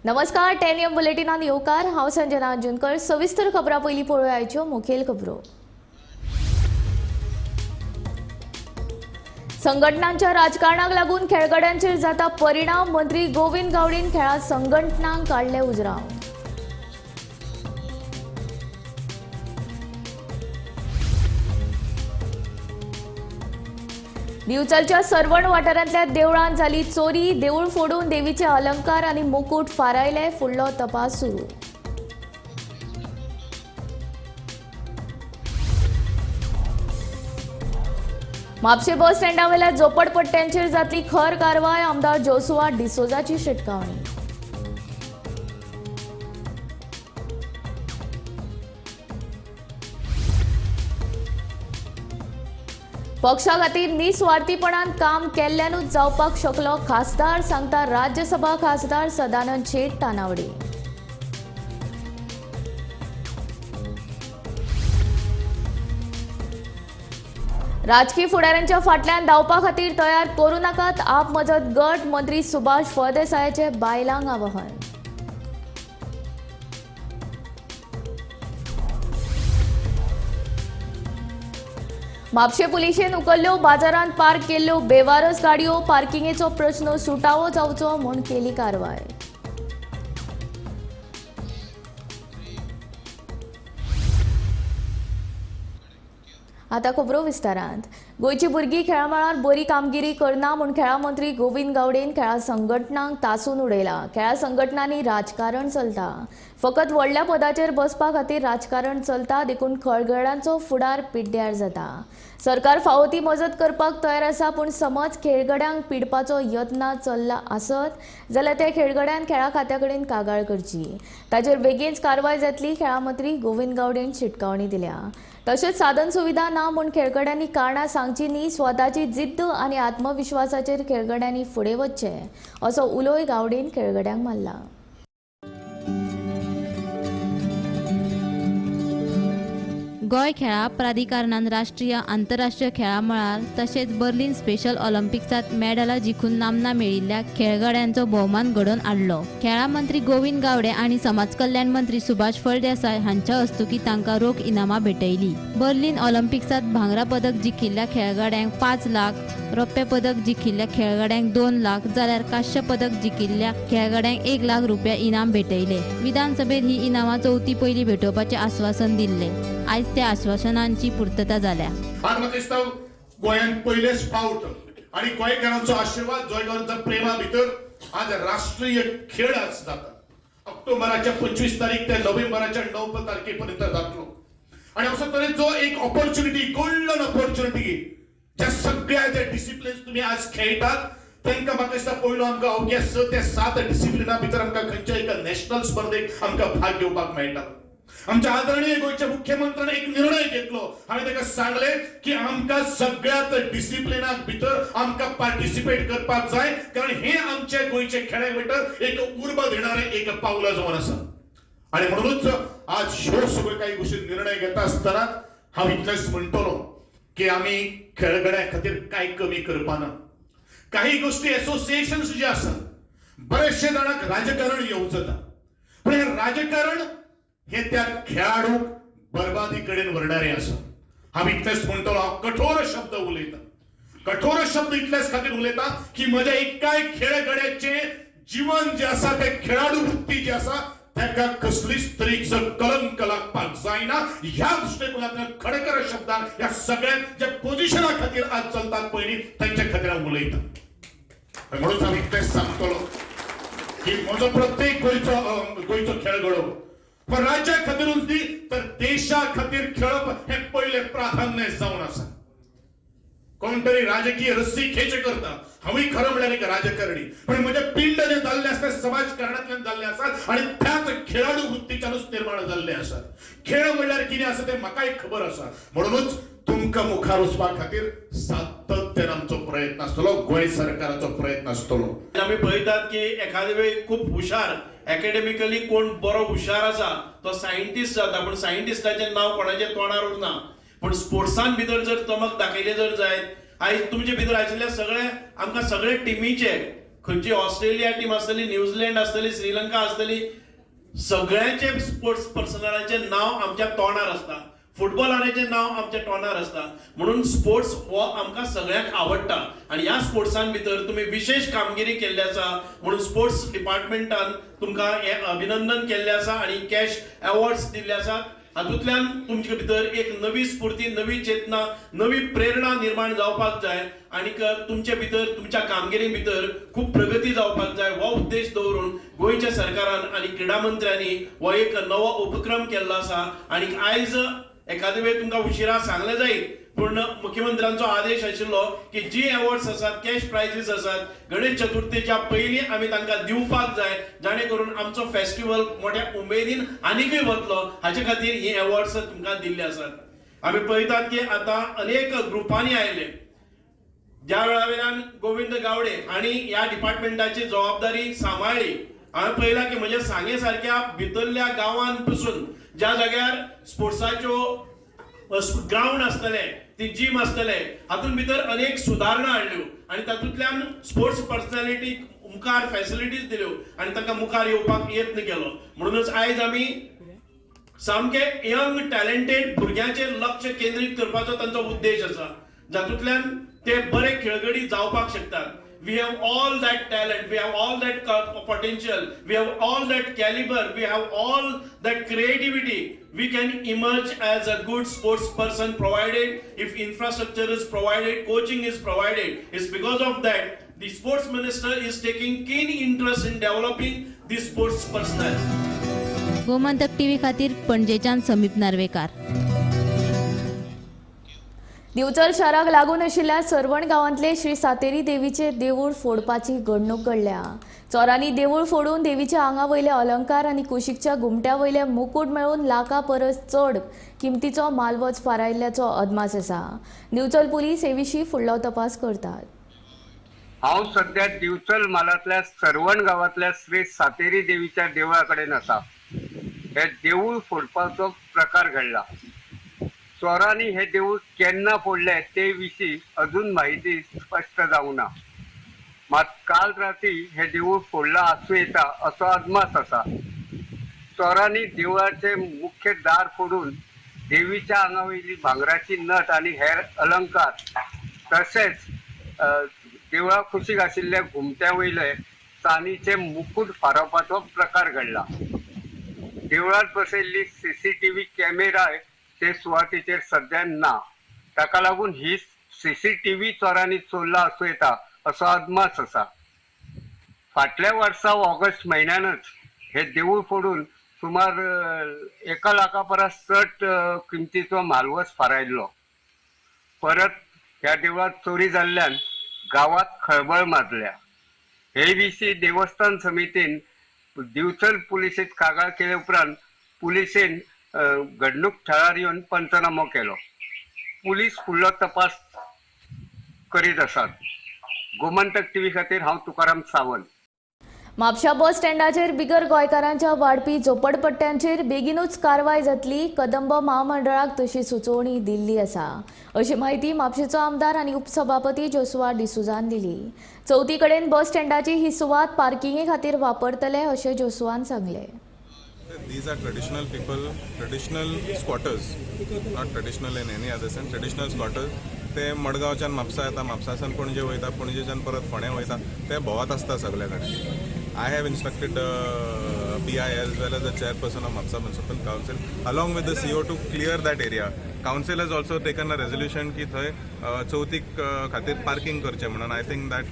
नमस्कार, 10 एम बुलेटिनान येवकार. हांव संजना अंजुनकर. सविस्तर खबरां पयलीं पळोवया मुखेल खबरो. संघटनांच्या राजकारणाक लागून खेळगड्यांचेर जाता परिणाम. मंत्री गोविंद गावडीन खेळां संघटनांक काडले उजराव. दिवचलच्या सरवण वाठारांतल्या देवळांत जाली चोरी. देऊळ फोडून देवीचे अलंकार आणि मुकुट फारायले. फुडलो तपास सुरू. म्हापशें बस स्टँडावेल्या झोपडपट्ट्यांचेर जातली खर कारवाय. आमदार जोसुआ डिसोजाची शिटकावणी. पक्षा खातीर निस्वार्थीपणान काम केल्ल्यानूच जावपाक शकलो खासदार, सांगता राज्यसभा खासदार सदानंद शेट तानावडे. राजकीय फुडाऱ्यांच्या फाटल्यान धांवपा खातीर तयार करूं नाकात आप मजत गट. मंत्री सुभाष फळदेसायाचे बायलांक आवाहन. म्हापशें पुलिशेन उखल्ल्यो बाजारांत पार्क केल्ल्यो बेवारस गाडयो. पार्किंगेचो प्रश्न सुटावो जावचो म्हूण केली कारवाय. आता खबरो विस्तारांत. गोंयची भुरगीं खेळा मळार बरी कामगिरी करना म्हूण खेळां मंत्री गोविंद गावडेन खेळां संघटनांक तासून उडयला. खेळां संघटनांनी राजकारण चलता, फकत व्हडल्या पदाचेर बसपा खातीर राजकारण चलता, देखून खेळगड्यांचो फुडार पिड्ड्यार जाता. सरकार फावो ती मजत करपाक तयार आसा, पूण समज खेळगड्यांक पिडपाचो यत्न चल्ला आसत जाल्यार त्या खेळगड्यान खेळां खात्या कडेन कागाळ करची. ताचेर बेगीनच कारवाय जातली. खेळां मंत्री गोविंद गावडेन शिटकावणी दिल्या. तशेंच साधन सुविधा ना म्हूण खेळगड्यांनी कारणां सांगची न्ही, स्वताची जिद्द आनी आत्मविश्वासाचेर खेळगड्यांनी फुडें वचचें असो उलोय गावडेन खेळगड्यांक मारला. गोंय खेळां प्राधिकरणान राष्ट्रीय आंतरराष्ट्रीय खेळां मळार तशेंच बर्लिन स्पेशल ऑलिम्पिक्सांत मेडलां जिखून नामना मेळिल्ल्या खेळगड्यांचो भोवमान घडोवन हाडलो. खेळां मंत्री गोविंद गावडे आनी समाज कल्याण मंत्री सुभाष फळदेसाय हांच्या हस्तुकीं तांकां रोख इनामां भेटयली. बर्लिन ऑलिम्पिक्सांत भांगरा पदक जिखिल्ल्या खेळगड्यांक 5 लाख, रौप्य पदक जिखिल्ल्या खेळगड्यांक 2 लाख जाल्यार कांस्य पदक जिखिल्ल्या खेळगड्यांक 1 लाख रुपया इनाम भेटयले. विधानसभेत ही इनामां चवथी पयलीं भेटोवपाचें आस्वासन दिल्लें. आयज त्या आश्वासनांची पूर्तता जाल्या. आज म्हाका दिसता गोंयांत पयलेच फावट आनी गोंयकारांचो आशिर्वाद, गोंयकारांच्या प्रेमा भितर आज राष्ट्रीय खेळ आज जाता. ऑक्टोबराच्या 25 तारीख ते नोव्हेंबराच्या 9 तारखे पर्यंत जातलो. आनी असो तरेचो एक ऑपॉर्च्युनिटी, गोल्डन ऑपॉर्च्युनिटी, ज्या सगळ्या जे डिसिप्लिन्स तुमी आज खेळटात तांकां म्हाका दिसता पयलो आमकां अवघ्या 6 ते 7 डिसिप्लिना भितर आमकां खंयच्या एका नॅशनल स्पर्धेक आमकां भाग घेवपाक मेळटा. आमच्या आदरणीय गोंयच्या मुख्यमंत्र्यान एक निर्णय घेतलो. हांवें ताका सांगलें की आमकां सगळ्यात डिसिप्लिनाक भितर आमकां पार्टिसिपेट करपाक जाय, कारण हे आमच्या गोंयचे खेळा भितर एक उर्बा दिणारें एक पावलां जावन आसा. आनी म्हणूनच आज ह्यो सगळ्यो काही गोष्टी निर्णय घेता आसतना हांव इतलेंच म्हणटलो की आमी खेळगड्यां खातीर कांय कमी करपाना. काही गोष्टी एसोसिएशन्स जे आसात, बरेचशे जाणांक राजकारण येवजता, पूण हें राजकारण हे त्या खेळाडूक बरबादी कडेन व्हरणारे आसा. हांव इतलेंच म्हणटलो, हांव कठोर शब्द उलयता. कठोर शब्द इतलेच खातीर उलयता की म्हज्या एकाय खेळगड्याचें जीवन जें आसा, ते खेळाडू वृत्ती जी आसा, ताका कसलीच तरेचो कलंक लागपाक जायना. ह्या दृश्टिकोनांतल्यान खडखर शब्दान ह्या सगळ्या ज्या पोजिशना खातीर आज चलतात पयलीं तांच्या खातीर हांव उलयता. म्हणून हांव इतलेंच सांगतलो की म्हजो प्रत्येक गोंयचो खेळगडो पण राज्या खातीरूच न्ही तर देशा खातीर खेळप हे पयलें प्राधान्य जावन आसा. कोण तरी राजकीय रस्सी खेच करता, हांवूय खरो म्हणल्यार एक राजकारणी, पण म्हजें पिंड जें जाल्लें आसा तें समाजकारणांतल्यान जाल्लें आसा आनी त्याच खेळाडू वृत्तीच्यानूच निर्माण जाल्लें आसा. खेळ म्हणल्यार कितें आसा तें म्हाकाय खबर आसा. म्हणूनच तुमकां मुखार वचपा खातीर सातत्यान आमचो प्रयत्न आसतलो, गोंय सरकाराचो प्रयत्न आसतलो. आमी पळयतात की एखादे वेळी खूब हुशार एकेडमिकली कोण बरो हुशार आसा तो सायंटिस्ट जाता, पूण सायंटिस्टाचें नांव कोणाच्या तोंडार उरना. पूण स्पोर्ट्सान भितर जर चमक दाखयली जर जायत, आयज तुमचे भितर आशिल्ले सगळे आमकां सगळे टिमीचे खंयची ऑस्ट्रेलिया टीम आसतली, न्यूझीलंड आसतली, श्रीलंका आसतली, सगळ्यांचे स्पोर्ट्स पर्सनलाचें नांव आमच्या तोंडार आसता, फुटबॉलराचें नांव आमच्या तोंडार आसता. म्हणून स्पोर्ट्स हो आमकां सगळ्यांक आवडटा आनी ह्या स्पोर्ट्सान भितर तुमी विशेश कामगिरी केल्ली आसा म्हणून स्पोर्ट्स डिपार्टमेंटान तुमकां हें अभिनंदन केल्लें आसा आनी कॅश अवॉर्ड्स दिल्ले आसात. हातूंतल्यान तुमचे भितर एक नवी स्फूर्ती, नवी चेतना, नवी प्रेरणा निर्माण जावपाक जाय आनी तुमचे भितर, तुमच्या कामगिरी भितर खूब प्रगती जावपाक जाय. हो उद्देश दवरून गोंयच्या सरकारान आनी क्रीडा मंत्र्यांनी हो एक नवो उपक्रम केल्लो आसा. आनी आयज एखादे वेळ तुमकां उशिरा सांगलें जायत, पूण मुख्यमंत्र्यांचो आदेश आशिल्लो की जी अवॉर्ड्स आसात, कॅश प्रायजीस आसात, गणेश चतुर्थीच्या पयलीं आमी तांकां दिवपाक जाय, जाणे करून आमचो फेस्टिवल मोठ्या उमेदीन आनीकय वतलो. हाचे खातीर ही अवॉर्ड्स तुमकां दिल्ले आसात. आमी पळयतात की आतां अनेक ग्रुपांनी आयले. ज्या वेळा वयल्यान गोविंद गावडे हांणी ह्या डिपार्टमेंटाची जबाबदारी सांबाळ्ळी, हांवें पळयलां की म्हज्या सांगे सारक्या भितरल्या गांवान पसून ज्या जाग्यार स्पोर्ट्साच्यो ग्रावंड आसतले, ती जीम आसतले, हातूंत भितर अनेक सुदारणा हाडल्यो आनी तातूंतल्यान स्पोर्ट्स पर्सनॅलिटीक मुखार फॅसिलिटीज दिल्यो आनी तांकां मुखार येवपाक यत्न केलो. म्हणूनच आयज आमी सामके यंग टॅलेंटेड भुरग्यांचेर लक्ष केंद्रीत करपाचो तांचो उद्देश आसा, जातूंतल्यान ते बरे खेळगडी जावपाक शकतात. We have all that talent, we have all that potential, we have all that caliber, we have all that creativity. We can emerge as a good sports person provided if infrastructure is provided, coaching is provided. It's because of that the sports minister is taking keen interest in developing the sports personnel. Gomantak TV खातीर पणजेच्यान समीप नार्वेकार. दिवचल शाराक लागून आशिल्ल्या सर्वण गांवांतले श्री सातेरी देवीचे देवूळ फोडपाची घडणूक घडल्या. चोरांनी देवूळ फोडून देवीच्या आंगा वयले अलंकार आनी कुशीकच्या घुमट्या वयले मुकूट मेळून लाखा परस चड किमतीचो मालवज फारायल्ल्याचो अदमास आसा. दिवचल पुलीस हे विशीं फुडलो तपास करतात. हांव सध्या दिवचल म्हालांतल्या सर्वण गांवांतल्या श्री सातेरी देवीच्या देवळा कडेन आसा. हे देवूळ फोडपाचो प्रकार घडला. चोरांनी हे देवूळ केन्ना फोडले ते विशीं अजून माहिती स्पश्ट जावंक ना. मात काल राती हे देवूळ फोडलां आसूं येता असो अदमास आसा. चोरांनी देवळाचे मुख्य दार फोडून देवीच्या आंगा वयली भांगराची नथ आनी हेर अलंकार तशेंच देवळा कुशीक आशिल्ल्या घुमट्या वयले चांदीचे मुकूट फारोवपाचो प्रकार घडला. देवळांत बसयल्ली CCTV कॅमेराय ते सुवातेचेर सध्या ना. ताका लागून ही CCTV चोरांनी चोरला आसूं येता असो अदमास आसा. फाटल्या वर्सा ऑगस्ट म्हयन्यानच हे देवूळ फोडून सुमार 1 लाखा परस चड किमतीचो म्हालवज फारायल्लो. परत ह्या देवळांत चोरी जाल्ल्यान गांवांत खळबळ माजल्या. हे विशीं देवस्थान समितीन दिवचल पुलिसेंत कागाळ केले उपरांत पुलिसेन घडणूक थळार येवन पंचनामो केलो. पुलीस फुडलो तपास करीत आसात. गोमंतक टीव्ही खातीर हांव तुकाराम सावंत. म्हापशा बस स्टँडाचेर बिगर गोंयकारांच्या वाडपी झोपडपट्ट्यांचेर बेगीनूच कारवाय जातली, कदंब म्हामंडळाक तशी सुचोवणी दिल्ली आसा अशी म्हायती म्हापशेचो आमदार आनी उपसभापती जोशुआ डिसुजान दिली. चवथी कडेन बस स्टँडाची ही सुवात पार्किंगे खातीर वापरतले अशें जोशुआन सांगलें. These are traditional people, traditional squatters, not traditional in any other sense, traditional squatters. ते मडगांवच्यान म्हापसा येता, म्हापसाच्यान पणजे वयता, पणजेच्यान परत फोंड्या वयता, ते भोंवत आसता सगळे कडेन. I have instructed PI as well as the chairperson of Mapusa Municipal Council along with the CO to clear that area. Council has also taken a resolution की थंय चवथीक खातीर पार्किंग करचें म्हणून. I think that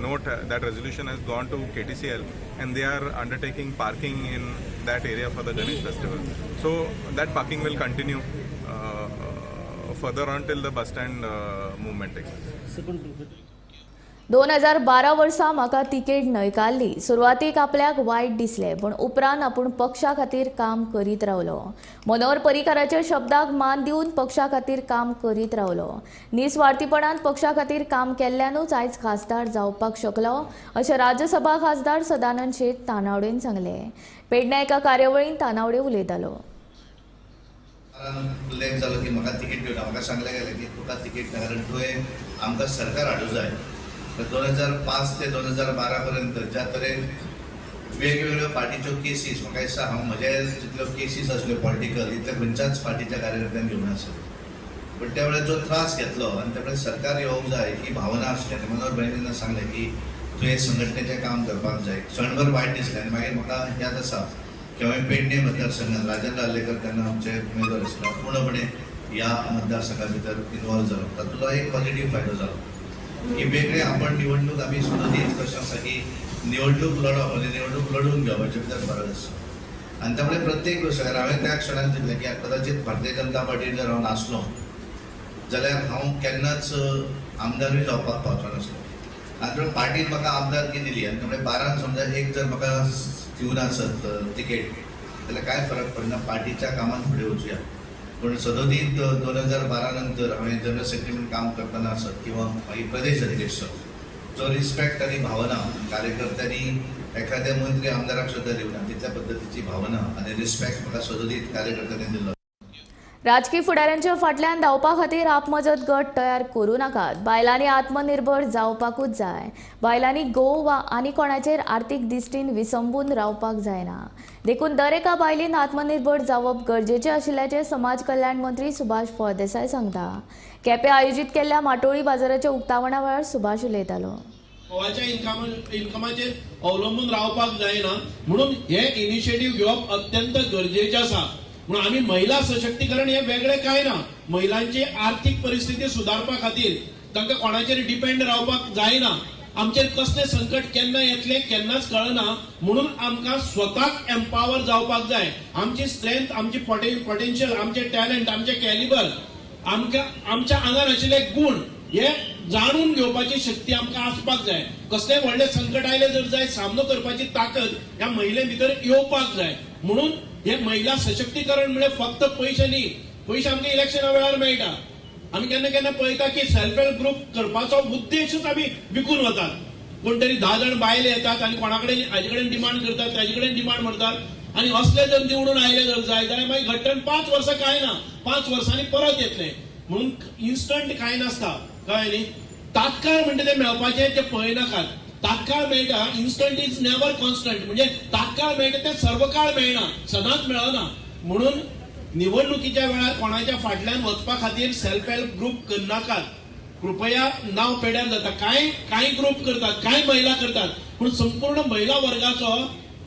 note, that resolution has gone to KTCL and they are undertaking parking in that area for the Ganesh festival. So that parking will continue further on till the bus stand movement takes place. 2012 वर्सा म्हाका ticket न्हयकारली. सुरवातीक आपल्याक वायट दिसलें, पूण उपरांत आपूण पक्षा खातीर काम करीत रावलो. मनोहर पर्रीकाराच्या शब्दाक मान दिवन पक्षा खातीर काम करीत रावलो. निस्वार्थीपणान पक्षा खातीर काम केल्ल्यानूच आयज खासदार जावपाक शकलो अशें राज्यसभा खासदार सदानंद शेट तानावडेन सांगलें. पेडण्या एका कार्यावळींत तानावडे उलयतालो. उल्लेख जालो की म्हाका तिकेट दिवना, म्हाका सांगलें गेलें की तुका तिकेट ना कारण तुवें आमकां सरकार हाडूं जाय. तर 2005 ते 2012 पर्यंत ज्या तरेन वेगवेगळ्यो पार्टीच्यो केसीस, म्हाका दिसता हांव म्हज्या जितल्यो केसीस आसल्यो पॉलिटिकल इतल्या खंयच्याच पार्टीच्या कार्यकर्त्यान घेवंक नासल्यो. पण त्या वेळार जो त्रास घेतलो आनी त्या वेळार सरकार येवंक जाय ही भावना आसली. आनी मनोहर भाईन जेन्ना सांगलें की तुवें संघटनेचें काम करपाक जाय, क्षणभर वायट दिसलें. आनी मागीर म्हाका याद आसा की हांवें पेडणे मतदारसंघात राजेंद्र आर्लेकर तेन्ना आमचे उमेदवार आसले, पूर्णपणे ह्या मतदारसंघा भितर इनवॉल्व जालो. तातूंतलो एक पॉझिटीव फायदो जालो की वेगळे आपण निवडणूक आमी सदोदीत कशें आसा की निवडणूक लढप आनी निवडणूक लढून घेवप हाचे भितर फरक आसा. आनी त्यामुळे प्रत्येक गोश्ट हांवें त्या क्षणाक चिंतलें की कदाचित भारतीय जनता पार्टीन जर हांव नासलो जाल्यार हांव केन्नाच आमदारूय जावपाक पावचो नासलो. आनी त्यामुळे पार्टीन म्हाका आमदारकी दिली आनी त्यामुळे 12 समजा एक जर म्हाका दिवना आसत तिकेट जाल्यार कांय फरक पडना, पार्टीच्या कामांत फुडें वचुया. पूण सदोदीत 2012 नंतर हांवें जनरल सेक्रेटरी म्हणून काम करतना आसत किंवा मागीर प्रदेश अध्यक्ष, जो रिस्पेक्ट आनी भावना कार्यकर्त्यांनी एखाद्या मंत्री आमदाराक सुद्दां दिवना तितल्या पद्दतीची भावना आनी रिस्पेक्ट म्हाका सदोदीत कार्यकर्त्यांनी दिल्लो. राजकीय फुडाऱ्यांच्या फाटल्यान धांवपा खातीर आपमजत गट तयार करूं नाकात. बायलांनी आत्मनिर्भर जावपाकूच जाय. बायलांनी घोव वा आनी कोणाचेर आर्थीक दिश्टीन विसंबून रावपाक जायना. देखून दर एका बायलेन आत्मनिर्भर जावप गरजेचें आशिल्ल्याचें समाज कल्याण मंत्री सुभाष फळदेसाय सांगता. केपें आयोजीत केल्ल्या माटोळी बाजाराच्या उक्तावणा वेळार सुभाष उलयतालो. घोवाच्या इन्कमाचेर अवलंबून रावपाक जायना म्हणून हे इनिशिएटीव घेवप अत्यंत गरजेचें आसा. म्हणून आमी महिला सशक्तीकरण हे वेगळें कांय ना, महिलांची आर्थीक परिस्थिती सुदारपा खातीर तांकां कोणाचेर डिपेंड रावपाक जायना. आमचेर कसलें संकट केन्ना येतलें केन्नाच कळना, म्हणून आमकां स्वताक एम्पावर जावपाक जाय. आमची स्ट्रेंथ, आमची पोटेन्शियल, आमचें टॅलंट, आमचें कॅलिबर, आमकां आमच्या आंगार आशिल्ले गूण हे जाणून घेवपाची शक्ती आमकां आसपाक जाय. कसलें व्हडलें संकट आयलें जर जाय सामनो करपाची ताकद ह्या महिले भितर येवपाक जाय. म्हणून हे महिला सशक्तीकरण म्हणजे फक्त पयशे न्ही, पयशे आमकां इलेक्शना वेळार मेळटा. आमी केन्ना केन्ना पळयता की सेल्फ हेल्प ग्रुप करपाचो उद्देशच आमी विकून वतात. कोण तरी 10 जाण बायले येतात आनी कोणा कडेन हाजे कडेन डिमांड करतात, ताजे कडेन डिमांड मारतात आनी असले जर निवडून आयले जर जाय जाल्यार मागीर घट्टण 5 वर्सां कांय ना, 5 वर्सांनी परत येतले. म्हणून इन्स्टंट कांय नासता, कळ्ळें न्ही. तात्काळ म्हणटा तें मेळपाचें तें पळयनाकात. तात्काळ मेळटा, इन्स्टंट is never constant, म्हणजे तात्काळ मेळटा तें सर्वकाळ मेळना, सदांच मेळना. म्हणून निवडणुकीच्या वेळार कोणाच्या फाटल्यान वचपा खातीर सेल्फ हेल्प ग्रुप करनाकात. कृपया नांव पेड्यार जाता. कांय कांय ग्रुप करतात, कांय महिला करतात, पूण संपूर्ण महिला वर्गाचो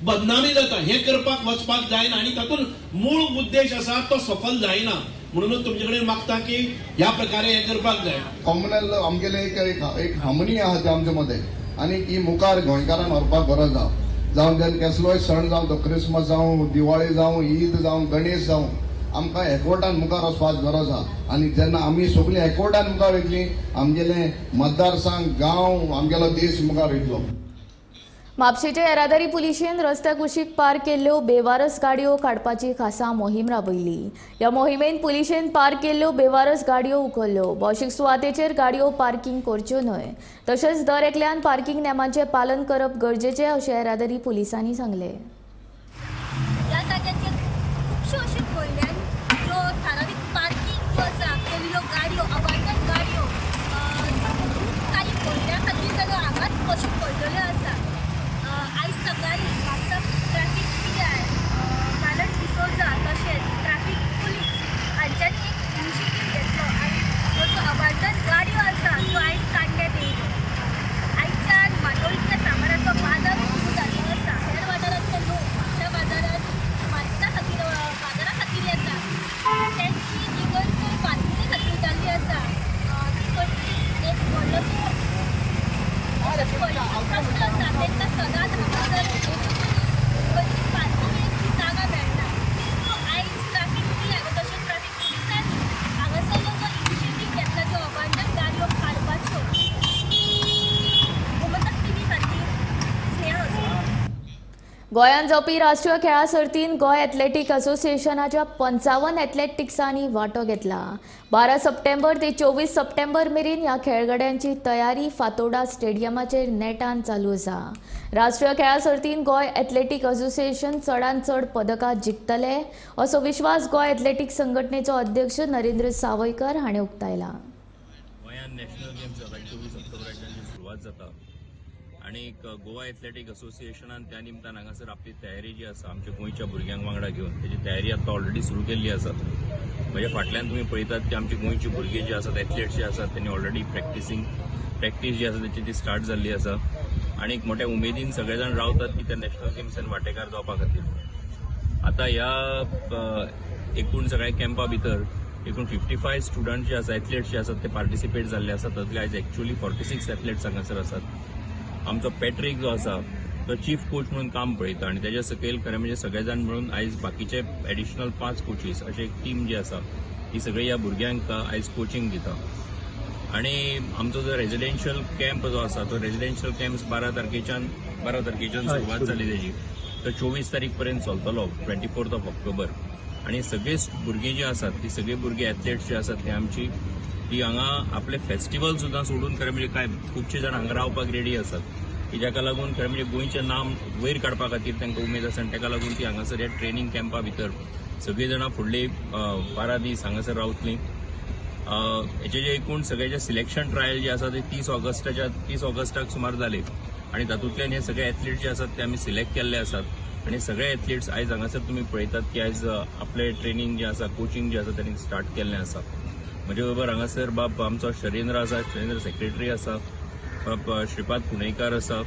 बदनामी जाता. हें करपाक वचपाक जायना आनी तातूंत मूळ उद्देश आसा तो सफल जायना. म्हणूनच तुमचे कडेन मागता की ह्या प्रकारे हें करपाक जाय. कॉमनल आमगेले एक एक हार्मनी आहा ती आमचे मदें आनी ही मुखार गोंयकारान व्हरपाक गरज आहा. जावं then कसलोय सण जावं, तो क्रिसमस जावं, दिवाळी जावं, ईद जावं, गणेश जावं, आमकां एकवटान मुखार वचपाक गरज आहा. आनी जेन्ना आमी सगळीं एकवटान मुखार वयतलीं, आमगेले मतदारसंघ, गांव, आमगेलो देश मुखार वयतलो. म्हापशेंचे येरादारी पुलिशेन रस्त्या कुशीक पार्क केल्ल्यो बेवारस गाडयो काडपाची खासा मोहीम राबयली. ह्या मोहिमेन पुलिशेन पार्क केल्ल्यो बेवारस गाडयो उखल्ल्यो. भौशीक सुवातेचेर गाडयो पार्किंग करच्यो न्हय, तशेंच दर एकल्यान पार्किंग नेमांचें पालन करप गरजेचें अशें येरादारी पुलिसांनी सांगलें. ह्या जाग्याचेर खुबश्यो अश्यो म्हयन्यान ज्यो थारावीक पार्किंग ज्यो आसा केल्ल्यो गाडयो, अबांडन गाडयो खूब काही म्हयन्या खातीर जाल्यार हांगाच कश्यो पडलेल्यो आसा. आयज सकाळीं म्हापसा ट्रॅफीक पी I बालन डिसोजा तशेंच ट्रॅफीक पुलीस हांच्यांनी एक इनिशिएटीव घेतलो आनी ह्यो ज्यो अबांडन गाडयो आसा त्यो आयज काडण्यात येयल्यो. आयच्यान माटोळींतल्या सामानाचो बाजारूय सुरू जाल्लो आसा. हेर वाठारांतले लोक म्हापशा बाजारांत मार्केटा खातीर, बाजारा खातीर येतात, तेंची जी गैरसोय पार्किंगे खातीर जाल्ली आसा ती खंय एक व्हडलोसो प्रश्न आसा. तांकां सदांच हांगासर खंयची पार्किंगेची जागा मेळना. सो आयज ट्रॅफीक पी I तशेंच ट्रॅफीक पुलिसांनी हांगासरलो जो इनिशिएटीव घेतला त्यो अबांडन गाडयो काडपाच्यो. गोमंतक टीव्ही खातीर स्नेहा असो. गोंयांत जावपी राष्ट्रीय खेळां सर्तींत गोंय एथलेटीक असोसिएशनाच्या 55 एथलेटिक्सांनी वांटो घेतला. 12 सप्टेंबर ते 24 सप्टेंबर मेरेन ह्या खेळगड्यांची तयारी फातोर्डा स्टेडियमाचेर नेटान चालू आसा. राष्ट्रीय खेळां सर्तींत गोंय एथलेटीक असोसिएशन चडांत चड पदकां जिखतले असो विश्वास गोंय एथलेटीक संघटनेचो अध्यक्ष नरेंद्र सावयकर हाणें उक्तायला. गोंयांत गोंयांत नॅशनल गेम्स जाता, 24 ऑक्टोबराच्यान जी सुरवात जाता आनी गोवा एथलेटीक असोसिएशनान त्या निमतान हांगासर आपली तयारी जी आसा आमच्या गोंयच्या भुरग्यांक वांगडा घेवन तेजी तयारी आतां ऑलरेडी सुरू केल्ली आसा. म्हज्या फाटल्यान तुमी पळयतात की आमची गोंयची भुरगीं जी आसात, एथलेट्स जे आसात, तेणी ऑलरेडी प्रॅक्टीस जी आसा तेची ती स्टार्ट जाल्ली आसा आनी एक मोठ्या उमेदीन सगळे जाण रावतात की त्या नॅशनल गेम्सान वांटेकार जावपा खातीर. आतां ह्या एकूण सगळ्या कॅम्पा भितर एकूण 55 स्टुडंट जे आसा, एथलेट्स जे आसात ते पार्टिसिपेट जाल्ले आसात. तातूंतले आयज एक्चुअली 46 एथलेट्स हांगासर आसात. आमचो पॅट्रीक जो आसा तो चीफ कोच म्हणून काम पळयता आनी तेज्या सकयल खरें म्हणजे सगळे जाण मेळून आयज बाकीचे एडिशनल 5 कोचीस अशें एक टीम जी आसा ही सगळी ह्या भुरग्यांक आयज कोचिंग दिता. आनी आमचो जो रेजिडेन्शियल कॅम्प जो आसा तो रेजिडेन्शियल कॅम्प 12 तारखेच्यान सुरवात जाली तेजी, तो 24 तारीख पर्यंत चलतलो, 24 ऑक्टोबर. आनी सगळीं भुरगीं जी आसात ती सगळीं भुरगीं एथलेट्स जे आसात ते आमची ती हांगा आपले फेस्टिवल सुद्दां सोडून खरें म्हणजे काय खुबशे जाण हांगा रावपाक रेडी आसात की जाका लागून खरें म्हणजे गोंयचें नाम वयर काडपा खातीर तांकां उमेद आसा आनी ताका लागून ती हांगासर ह्या ट्रेनींग कॅम्पा भितर सगळीं जाणां फुडली 12 दीस हांगासर रावतलीं. हेचे जे एकूण सगळे जे सिलेक्शन ट्रायल जे आसा ते 30 ऑगस्टाक सुमार जाले आनी तातूंतल्यान हे सगळे एथलीट जे आसात ते आमी सिलेक्ट केल्ले आसात आनी सगळे एथलीट्स आयज हांगासर तुमी पळयतात की आयज आपले ट्रेनींग जे आसा, कोचिंग जे आसा तेणी स्टार्ट केल्लें आसा. म्हजे बरोबर हांगासर बाब आमचो शरेंद्र आसा, शरेंद्र सेक्रेटरी आसा, बाब श्रीपाद पुणेकार आसा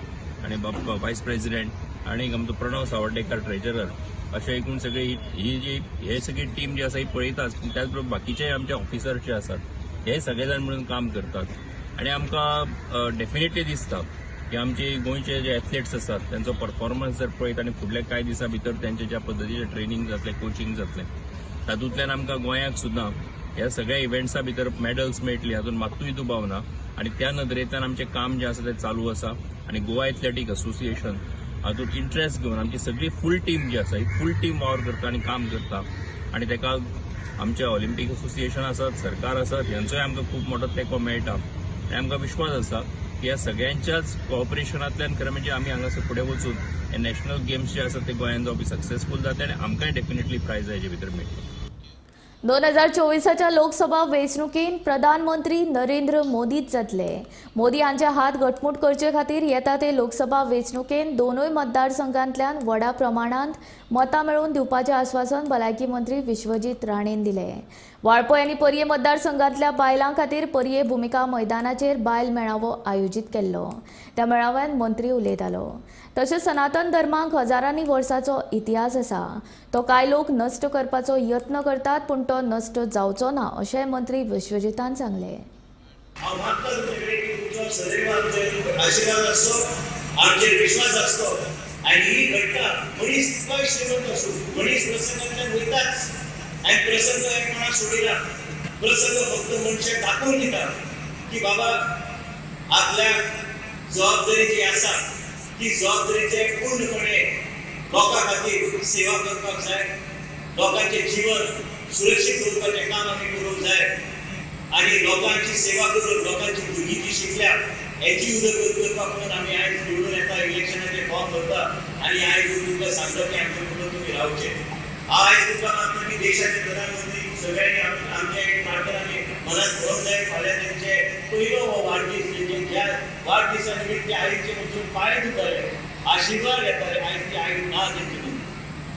आनी बाब वायस प्रेसिडेंट आनी आमचो प्रणव सावर्डेकर ट्रेजरर. अशें एकूण सगळी ही जी हे सगळी टीम जी आसा ही पळयताच, पूण त्याच बरोबर बाकीचे आमचे ऑफिसर्स जे आसात हे सगळे जाण म्हणून काम करतात आनी आमकां डेफिनेटली दिसता की आमचे गोंयचे जे एथलेट्स आसात तेंचो परफॉर्मन्स जर पळयत आनी फुडल्या कांय दिसां भितर तेंचे ज्या पद्दतीचें ट्रेनींग जातलें, कोचिंग जातलें, तातूंतल्यान आमकां गोंयाक सुद्दां ह्या सगळ्या इव्हेंट्सा भितर मेडल्स मेळटली हातूंत मात्तूय दुबाव ना. आनी त्या नदरेंतल्यान आमचें काम जें आसा तें चालू आसा आनी गोवा एथलेटीक असोसिएशन हातूंत इंट्रस्ट घेवन आमची सगळी फूल टीम जी आसा ही फूल टीम वावर करता आनी काम करता आनी ताका आमचे ऑलिम्पीक असोसिएशन आसात, सरकार आसात, हेंचोय आमकां खूब मोठो तेंको मेळटा आनी आमकां विश्वास आसा की ह्या सगळ्यांच्याच कॉपरेशनांतल्यान खरें म्हणजे आमी हांगासर फुडें वचून हे नॅशनल गेम्स जे आसात ते गोंयांत जावपी सक्सेसफूल जातले आनी आमकांय डेफिनेटली प्रायज हेजे भितर मेळटले. 2024च्या लोकसभा वेंचणुकेंत प्रधानमंत्री नरेंद्र मोदीच जातले. मोदी हांचे हात घटमूट करचे खातीर येता ते लोकसभा वेंचणुकेंत दोनूय मतदारसंघांतल्यान व्हडा प्रमाणांत मतां मेळोवन दिवपाचें आस्वासन भलायकी मंत्री विश्वजीत राणेन दिलें. वाळपय आनी पर्ये मतदारसंघांतल्या बायलां खातीर पर्ये भुमिका मैदानाचेर बायल मेळावो आयोजीत केल्लो. त्या मेळाव्यान मंत्री उलयतालो. तशेंच सनातन धर्माक हजारांनी वर्साचो इतिहास आसा, तो कांय लोक नश्ट करपाचो यत्न करतात पूण तो नश्ट जावचो ना अशें मंत्री विश्वजीतान सांगलें. आनी प्रसंग कोणाक सोडिना, प्रसंग फक्त मनशाक दाखोवन दिता की बाबा आपल्या जबाबदारी जी आसा ती जबाबदारीचे पूर्णपणे लोकां खातीर सेवा करपाक जाय, लोकांचें जीवन सुरक्षीत दवरपाचें काम आमी करूंक जाय आनी लोकांची सेवा करून लोकांची भुरगीं जी शिकल्या हेची उदरगत करपाक म्हणून आमी आयज निवडून येता, इलेक्शनाचे फॉर्म भरता आनी आयज तुमकां सांगता की आमचे बरोबर तुमी रावचे. आयज तुमकां मागता की देशाचे प्रधानमंत्री सगळ्यांनी आमच्या एक प्रार्थना मनात भरून जाय, फाल्यां तेंचे पयलो हो वाडदीस, तेंचे ज्या वाडदिसा निमित्त ते आईचे वचून पांय धुताले, आशिर्वाद घेताले. आयज ती आई ना तेंचे मदीं,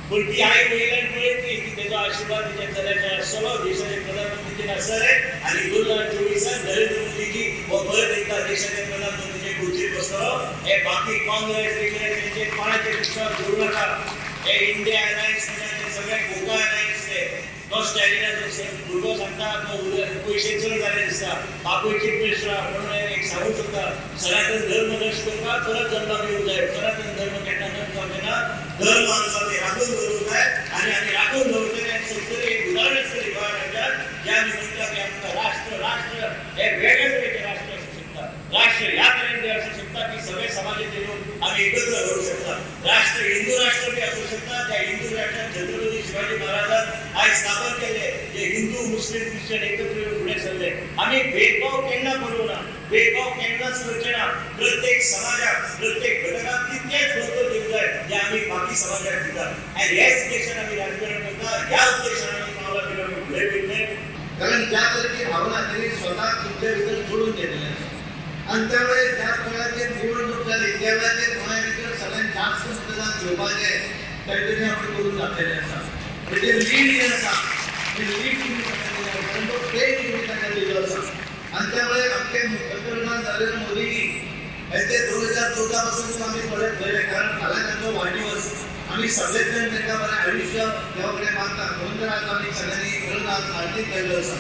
पूण ती आई वयल्यान पळयतली की तेजो आशिर्वाद तेच्या चल्याचेर आसतलो, देशाचे प्रधानमंत्रीचेर आसतले आनी 2024 नरेंद्र मोदीजी हो परत एकदा देशाचे प्रधानमंत्रीचे खुर्चेर बसतलो. हे बाकी काँग्रेस बिंग्रेस हेंचे कोणाचेर विश्वास दवरूं नाका. हे इंडिया अलायन्स सगळे गोवा अलायन्स ते तो स्टॅलिनाचो भुरगो सांगता तो पयशे चड जाले दिसता, बापूय चीफ मिनिस्टर म्हणून एक सांगूंक सोदता सनातन धर्म नश्ट करपाक परत जल्माक येवंक जाय. सनातन धर्म केन्ना नश्ट जावचें ना, धर्म आमचो ते राखून दवरूंक जाय आनी आमी राखून दवरतले आनी सगळे एक उदाहरण आसतलें गोंया राज्यांत जे आमी म्हणटा की आमकां राष्ट्र राष्ट्र हे वेगळे तरेचे राष्ट्र आसूं शकता, राष्ट्र ह्या तरेन बी आसूं शकता की सगळे समाजाचे लोक आमी एकत्र व्हरूंक शकता. राष्ट्र हिंदू राष्ट्र बी आसूं शकता, त्या हिंदू राष्ट्रात छत्रपती शिवाजी महाराजान आयज स्थापन केले जे हिंदू मुस्लिम क्रिश्चन एकत्र येवन फुडें सरले. आमी भेदभाव केन्ना करूं ना, भेदभाव केन्नाच करचे ना. प्रत्येक समाजाक प्रत्येक घटकाक तितकेच महत्व दिवंक जाय जे आमी बाकी समाजाक दितात. आनी हेच उद्देशान आमी राजकारण करता, ह्या उद्देशान आमी पावलां आमी फुडें वयतले. कारण ज्या तरेची भावना त्यांनी स्वतः तुमच्या भितर जोडून घेतलेली आसा आनी त्या वेळेर ज्या वेळाचेर निवडणूक जाली त्या वेळाचेर गोंया भितर सगळ्यात जास्त मतदान घेवपाचें तांणी आपण करून दाखयलें आसा. तेजें लीड जें आसा तें लीड तुमी तांकां दिलें, कारण तो प्लेज तुमी तांकां दिल्लो आसा. आनी त्या वेळार आमचे पंतप्रधान नरेंद्र मोदीजी हेंचे 2014 पासून आमी पळयत गेले, कारण फाल्यां तांचो वाडदिवस, आमी सगळेच जाण तांकां बरें आयुश्य देवा कडेन मागता, म्हणून तर आज आमी सगळ्यांनी मिळून आज आरतीक केल्लो आसा.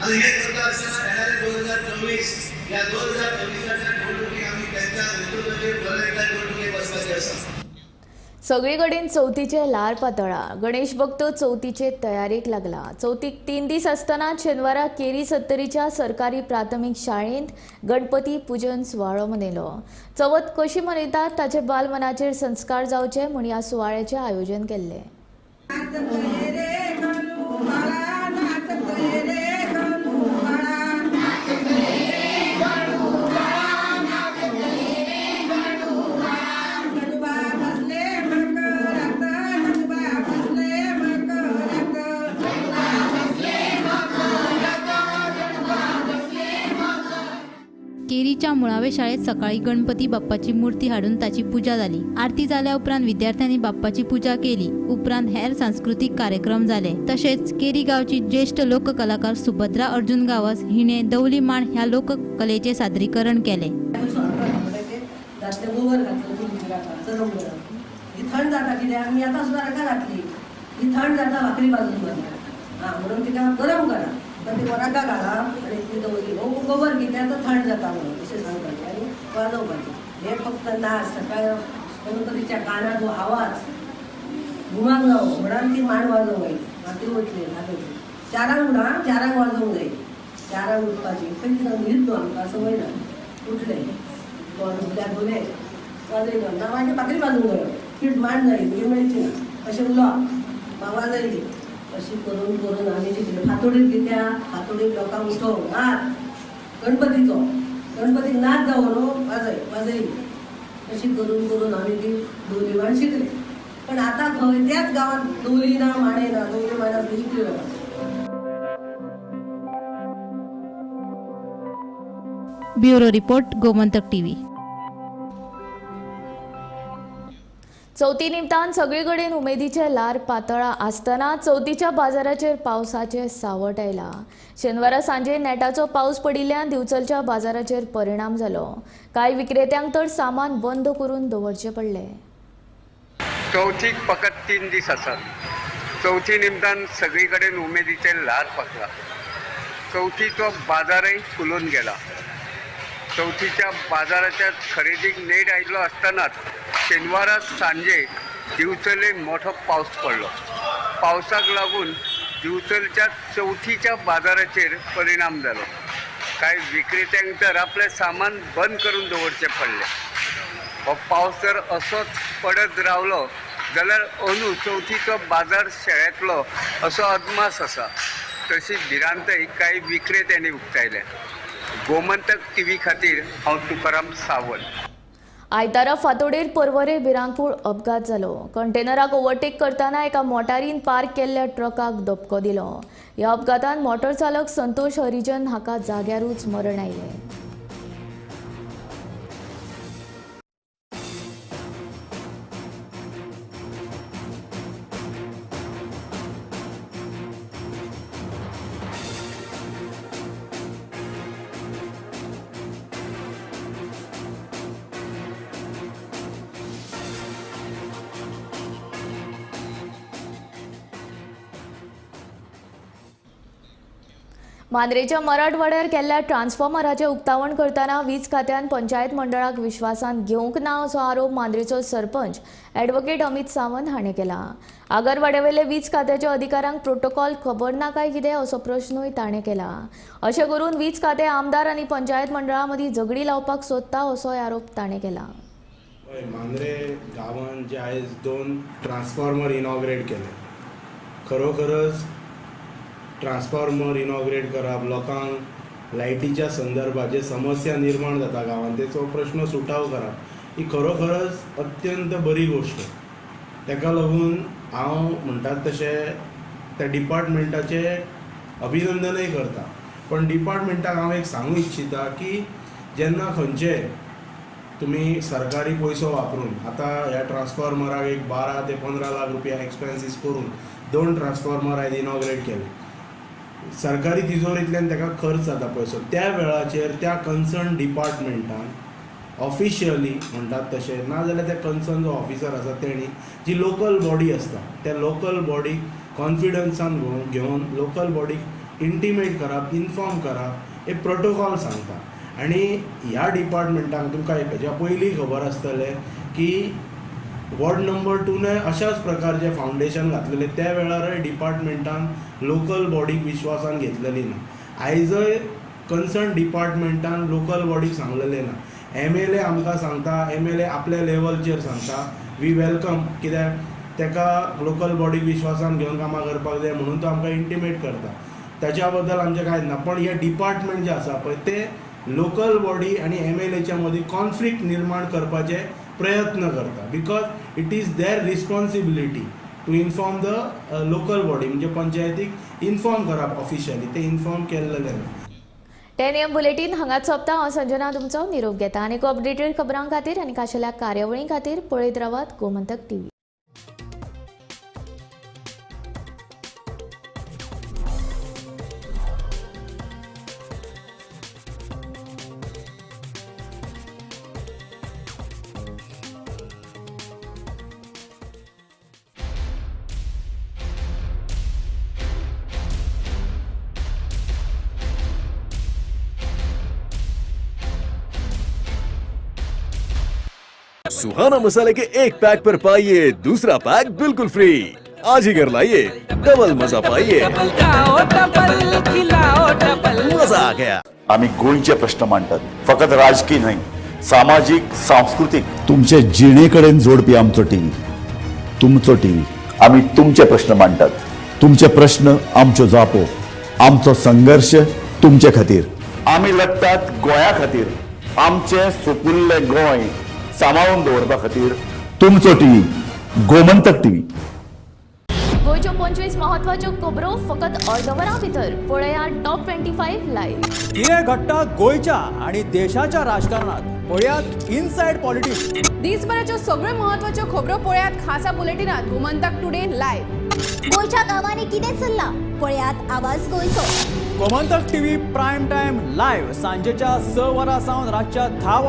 आनी हें करता आसतना येणारे 2024 ह्या 2024 निवडणुकीक आमी तांच्या नेतृत्वाचेर परत एकदा निवडणुकेक वचपाचें आसा. सगळीकडेन चवथीचे ल्हार पातळा. गणेश भक्त चवथीचे तयारेक लागला. चवथीक 3 दीस आसतना शेनवारा केरी सत्तरीच्या सरकारी प्राथमीक शाळेंत गणपती पुजन सुवाळो मनयलो. चवथ कशी मनयतात ताचे बालमनाचेर संस्कार जावचे म्हूण ह्या सुवाळ्याचें आयोजन केल्लें. केरीच्या मुळावे शाळेत सकाळी गणपती बाप्पाची मूर्ती हाडून ताची पूजा जाली. आरती जाल्या उपरांत विद्यार्थ्यांनी बाप्पाची पूजा केली. उपरांत हेर सांस्कृतीक कार्यक्रम जाले. तशेंच केरी गांवची ज्येष्ठ लोककलाकार सुभद्रा अर्जुन गावस हिणे दवली मांड ह्या लोककलेचे सादरीकरण केले. थंड जाता कित्याक आमी आतां सुद्दां रका घातली, ही थंड जाता भाकरी बाजून हां म्हणून तिका गरम करा, पण ती रका घाला आनी ती दवरली हो गोबर कित्याक तर थंड जाता म्हणून अशें सांगपाचें आनी वाजोवपाचें. हे फक्त नाच सकाळ गणपतीच्या कानार जो आवाज घुमाक जावो म्हणून ती मांड वाजोवंक जाय. भाकरी वयतली भाकरी 4 उठा, 4 वाजोवंक जाय, 4 उठपाची खंय न्हीद आमकां संवय ना. उठले तोंड धुल्या धुले वाजयलो ना मागीर भाकरी बाजूंक जायो, पीठ मांड जाय तुगे मेळची ना अशें उलोवप वाजयली. अशी करून करून आमी शिकले. फातोडीर कित्याक फातोडीर लोकांक उठोवंक नाच गणपतीचो, गणपतीक नाच जावो न्हू वाजय वाजयली. अशी करून करून आमी ती दवली मांड शिकले. पण आतां खंय त्याच गांवांत दवली ना मांडे ना, दवली मांड आसली शिकली लोकांक. Bureau report, Gomantak TV. चवथी निमतान सगळीकडेन उमेदीचे ल्हार पातळा आसतना चवथीच्या बाजाराचेर पावसाचे सावट आयला. शेनवारा सांजे नेटाचो पावस पडिल्ल्यान दिवचलच्या बाजाराचेर परिणाम जालो. कांय विक्रेत्यांक तर सामान बंद करून दवरचें पडलें. चवथीक फकत 3 दीस आसात. चवथी निमतान सगळी कडेन उमेदीचे ल्हार पातळा. चवथीचो बाजारय फुलून गेला. चवथीच्या बाजाराच्या खरेदीक नेट आयिल्लो आसतनाच शेनवारा सांजे दिवचले मोठो पावस पडलो. पावसाक लागून दिवचलच्या चवथीच्या बाजाराचेर परिणाम जालो. कांय विक्रेत्यांक तर आपलें सामान बंद करून दवरचें पडलें. हो पावस जर असोच पडत रावलो जाल्यार अंदू चवथीचो बाजार शेळेतलो असो अदमास आसा. तशी भिरांतय कांय विक्रेत्यांनी उक्तायल्या. गोमंतक टीव्ही खातीर हांव तुकाराम सावंत. आयतारा फातोडेर पर्वरे भिरांकूळ अपघात जालो. कंटेनराक ओव्हरटेक करतना एका मोटारीन पार्क केल्ल्या ट्रकाक धपको दिलो. ह्या अपघातान मोटर चालक संतोष हरिजन हाका जाग्यारूच मरण आयलें. मांद्रेच्या मराठवाड्यार केल्ल्या ट्रान्सफॉर्मराचें उक्तावण करतना वीज खात्यान पंचायत मंडळाक विश्वासांत घेवंक ना असो आरोप मांद्रेचो सरपंच ॲडव्होकेट अमित सावंत हाणें केला. आगरवाड्यावेले वीज खात्याच्या अधिकाऱ्यांक प्रोटोकॉल खबर ना काय कितें असो प्रश्नूय ताणें केला. अशें करून वीज खातें आमदार आनी पंचायत मंडळा मदीं झगडी लावपाक सोदता असोय आरोप ताणें केला. मांद्रे गांवांत जे आयज 2 ट्रान्सफॉर्मर इनॉग्रेट केले, खरोखरच ट्रान्सफॉर्मर इनॉग्रेट करप, लोकांक लायटीच्या संदर्भात जे समस्या निर्माण जाता गांवांत तेचो प्रश्न सुटाव करप ही खरोखरच अत्यंत बरी गोश्ट. ताका लागून हांव म्हणटात तशें त्या डिपार्टमेंटाचे अभिनंदनय करता. पण डिपार्टमेंटाक हांव एक सांगू इच्छिता की जेन्ना खंयचे तुमी सरकारी पयसो वापरून आतां ह्या ट्रान्सफॉर्मराक एक 12 ते 15 लाख रुपया एक्सपेन्सीस करून 2 ट्रान्सफॉर्मर आयज इनॉग्रेट केले, सरकारी तिजोरींतल्यान ताका खर्च जाता पयसो, त्या वेळाचेर त्या कन्सर्न डिपार्टमेंटान ऑफिशियली म्हणटात तशें ना जाल्यार त्या कन्सर्न जो ऑफिसर आसा तेणी जी लोकल बॉडी आसता त्या लोकल बॉडीक कॉन्फिडन्सान घेवन लोकल बॉडीक इंटिमेट करप, इन्फॉर्म करप, एक प्रोटोकॉल सांगता. आनी ह्या डिपार्टमेंटाक तुमकां हेच्या पयलीं खबर आसतलें की वॉर्ड नंबर 2 अशाच प्रकारचें फावंडेशन घातलेलें, त्या वेळारय डिपार्टमेंटान लोकल बॉडीक विश्वासान घेतलेली ना. आयजय कन्सर्न डिपार्टमेंटान लोकल बॉडीक सांगलेलें ना. MLA आमकां सांगता, MLA आपल्या लेवलचेर सांगता, we welcome, कित्याक ताका लोकल बॉडीक विश्वासान घेवन कामां करपाक जाय म्हणून तो आमकां इंटिमेट करता, ताच्या बद्दल आमचें कांयच ना. पण हे डिपार्टमेंट जें आसा पळय ते लोकल बॉडी आनी MLAच्या मदीं कॉन्फ्लिक्ट निर्माण करपाचे प्रयत्न करता, because it is their responsibility to inform the local body, म्हणजे पंचायतीक इन्फॉर्म करप ऑफिशियली, ते इन्फॉर्म केल्लें ना. 10 AM bulletin हांगाच सोंपता. हांव संजना तुमचो निरोप घेता. आनी अपडेटेड खबरां खातीर आनी खाशेल्या कार्यावळीं खातीर पळयत रावात गोमंतक टीव्ही. सुहाना मसाले के एक पैक पर पाइए दूसरा पैक बिल्कुल फ्री. आज ही घर लाइए, डबल मजा पाइए. मजा आ गया. आम्ही गोंयचे प्रश्न मांडतात, फकत राजकीय न्हय, सामाजीक, सांस्कृतीक, तुमचे जिणेकडेन जोडपी आमचो टीव्ही, तुमचो टीव्ही. आम्ही तुमचे प्रश्न मांडतात, तुमचे प्रश्न आमच्यो जापो, आमचो संघर्ष तुमचे खातीर. आम्ही लढतात गोंया खातीर, आमचे सुपुल्ले गोंय सांबाळून दवरपा खातीर. तुमचो टीव्ही, गोमंतक टीव्ही. गोंयच्यो 25 महत्वाच्यो खबरो फकत अर्द वरां भितर पळयात टॉप 25 लायव्ह. कितें घडटा गोंयच्या आनी देशाच्या राजकारणात पळयात इनसायड पॉलिटिक्स. दिसभराच्यो सगळ्यो महत्वाच्यो खबरो पळयात खासा बुलेटिनात गोमंतक टुडे लायव्ह. गोंयच्या गांवांनी कितें चल्लां पळयात आवाज गोंयचो. Gomantak TV prime time live सांजेच्या 6 वरां सावन रातच्या 10 वरां.